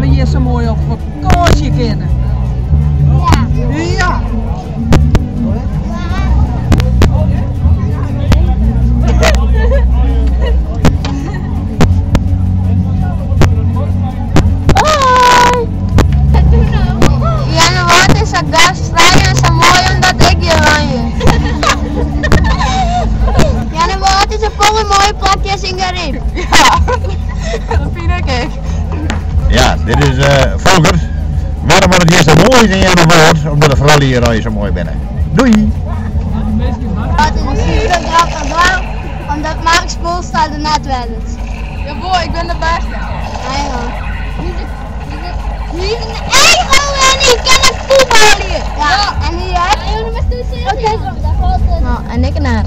Dat we hjir sa moai op fakânsje kinne. Ja. Ja. Hoi! Earnewâld is sa gastfrij en sa moai omdat ik hjir wenje. Earnewâld is in folle moaier plakje as yn Garyp. Ja, dat fyn ik ek. Ja, dit is Folkert. Waarom wordt het hier zo mooi is in Earnewâld? Omdat de froulju hjir allegear sa moai binne. Doei! It is in super grappich doarp omdat Mark Spoelstra der net wennet. Jawol, ik bin de bêste. Nee man. Hy is in ego en hy kin ek fuotbalje. Ja, en hy hat. No, en ik net.